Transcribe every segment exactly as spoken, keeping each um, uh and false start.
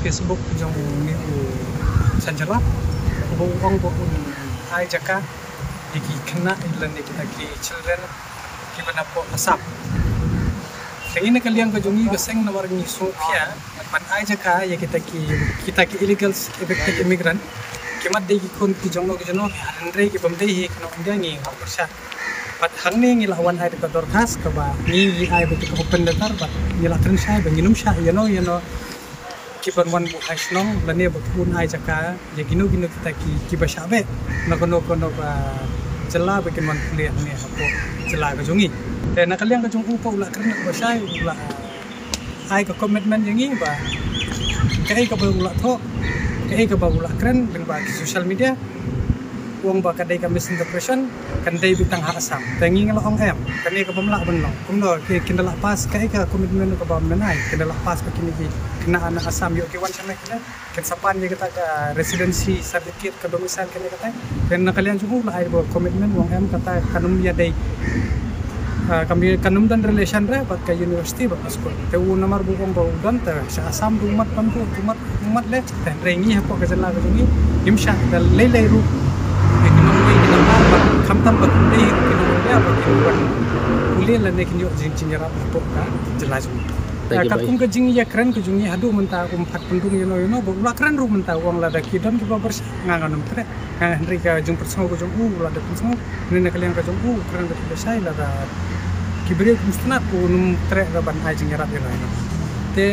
Facebook jong une u Chanchalor, uba u ong ba un ai jaka ïa ki khynnah lane kita ki children kiba na poh Assam. Te ngi na ka liang ka jong ngi ka seng namar ngi sngewkhia ban ai jaka ïa kita ki, kita ki illegal evicted immigrant. Ki mat dei ki khun ki jong no ki jong no, hynrei ki bym dei hi ki nong India, ngi ngam pyrshah. Bad hangne ngi la wan ai da ka dorkhas kaba ngi, ngi ai bad ka open letter bad ngi la kren shai ba ngin ym shah ïano ïano ki ban wan buh ha shnong lane ba ki un ai jaka ïa kino kino kita ki, kiba shah beh na kano kano ka jylla ba kin wan pule hangne hapoh jylla ka jong ngi. Te na ka liang ka jong u pat u la kren kaba shai, u la ai ka commitment ïa ngi ba kaei kaba u la thoh, kaei kaba u la kren lyngba ki social media, u ong ba ka dei ka misinterpretation, kan dei beit tang ha Assam. Te ngi ngi la ong em, kane ka bym lah ban long. Kumno ki, kin da lah pass, kaei ka commitment kaba men ai, kin da lah pass ba kine ki khynnah na Assam ïoh ki wan sha me kine, kin sa pan ïa kata ka residency certificate, ka domicile, kane kata. Te na ka liang jong u la ai ba commitment, u ong em, kata kan ym ïa dei, ah, kan ym, kan ym don relation re bad ka university bad ka skul. Te u namar ba u ong ba u don, te sha Assam du mat ban buh, du mat, du mat leh. Te hynrei ngi hapoh ka jylla ka jong ngi ngim shah da lei lei ruh ïa ki nongwei ki nongwei, bad khamtam ba kin dei ruh ki nongwei ba kin wan pule lane kin ïoh jing, jingïarap hapoh ka jylla jong ngi. Te katkum ka jingïakren ka jong ngi haduh mynta um pat pynrung ïano ïano, ba u la kren ruh mynta u ong lada ki don kiba pyrshah, nga ngan ym treh. Nga, hynrei ka jingpynsngew ka jong u la da pynsngew, hynrei na ka liang ka jong u kren da kaba shai, lada ki briew kim sngewtynnat, un ym treh ruh ban ai jingïarap ïano ïano. Te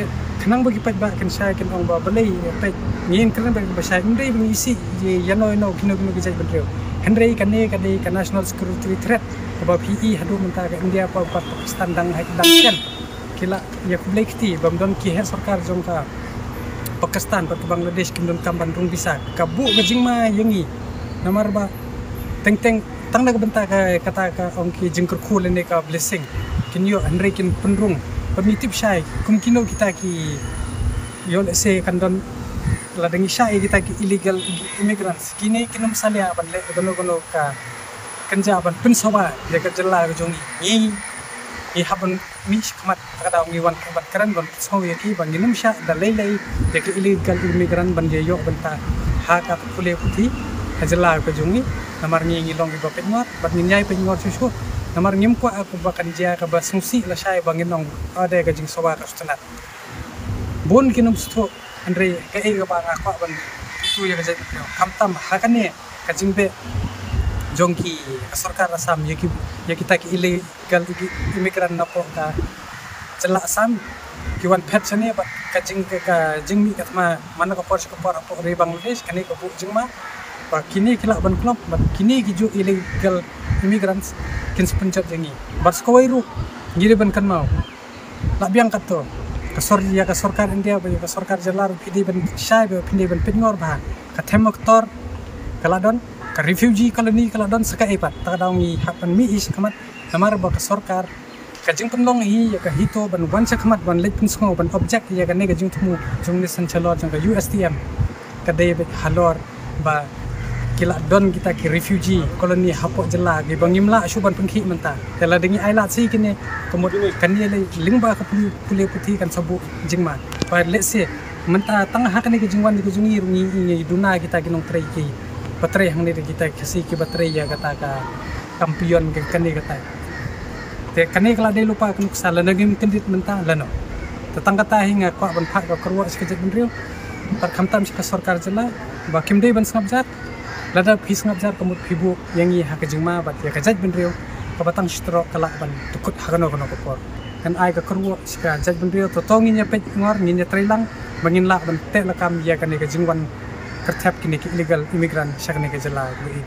khnang ba ki paidbah kin shai, kin ong ba balei, peit, ngin kren da kaba shai, ym dei ba ngi isih ïano ïano, kino kino ki jaitbynriew. Hynrei kane ka dei ka national security threat kaba phi i haduh mynta ka India bad Pakistan dang hai dang shen ki la ïa khublei kti bym don ki heh sorkar jong ka Pakistan bad ka Bangladesh kim don kam ban rung visa. Ka buh ka jingma ïa ngi namar ba teng teng tang na ka bynta ka, kata ka ong ki jingkyrkhu lane ka blessing, kin ïoh, hynrei kin pynrung. Ba mi tip shai kum kino kita ki, ïoh lehse kan don, lada ngi shah ïa kita ki illegal immigrants, kine kin ym salia ban leh kano kano ka kynja ban pynsawa ïa ka jylla ka jong ngi. Ngi, ngi hap ban mih shakhmat, ta ka daw ngi wan ban kren ban pynsngew ïa ki ba ngin ym shah da lei lei ïa ki illegal immigrant ban ïa ïoh bynta ha ka pule puthi ha jylla ka jong ngi. Namar ngi, ngi long kiba peitngor bad ngin ïai peitngor shuh shuh. Namar ngim kwah ïa kaba kan jia kaba sngewsih lashai ba ngin ong, ah, dei ka jingsawa ka sngewtynnat. Bun kin ym sngewthuh, hynrei kaei kaba nga kwah ban kyntu ïa ka jaitbynriew, khamtam ha kane ka jingbeh jong ki, ka sorkar Assam ïa ki, ïa kita ki illegal immigrant napoh ka jylla Assam, ki wan phet shane bad ka jing, ka, ka jingmih ka thma man la ka por sha ka por hapoh ri Bangladesh, kane ka buh jingma ba kine ki lah ban klop, bad kine ki juh illegal immigrants kin sa pynjot ïa ngi. Bad sa kawei ruh ngi dei ban kynmaw, lah biang katto, ka sor, ïa ka sorkar India bad ïa ka sorkar jylla ruh phi dei ban shai bad phi dei ban peitngor ba ka Them Ktor ka la don, ka refugee colony ka la don, sa kaei pat. Ta ka daw ngi hap ban mih shakhmat namar ba ka sorkar ka jingpynlong hi ïa ka HITO ban wan shakhmat ban leit pynsngew ban object ïa kane ka jingthmu jong une u Chanchalor jong ka U S T M. Ka dei beit halor ba ki la don kita ki refugee colony hapoh jylla kiba ngim lah shuh ban pynkhih mynta. Te lada ngi ai lad sha kine, ka mut kane lei lyngba ka pule, pule puthi kan sa buh jingma. Ba lehse mynta tang ha kane ka jingwan ka jong ngi ruh ngi, ngi duna kita ki nongtrei kiba trei hangne da kita ki Khasi kiba trei ïa kata ka kampion ka, kane kata. Te kane ka la dei lypa ka nuksa, lano ngim kyndit mynta lano. Te tang kata hi nga kwah ban phah ka kyrwoh sha ka jaitbynriew bad khamtam sha ka sorkar jylla ba kim dei ban sngap jar. Lada phi sngap jar ka mut phi buh ïa ngi ha ka jingma bad ïa ka jaitbynriew kaba tang shitrok ka lah ban dkut ha kano kano ka por. Ngan ai ka kyrwoh sha ka jaitbynriew, to to ngin ïa peitngor, ngin ïa trei lang ba ngin lah ban teh lakam ïa kane ka jingwan kyrthep kine ki illegal immigrant sha kane ka jylla.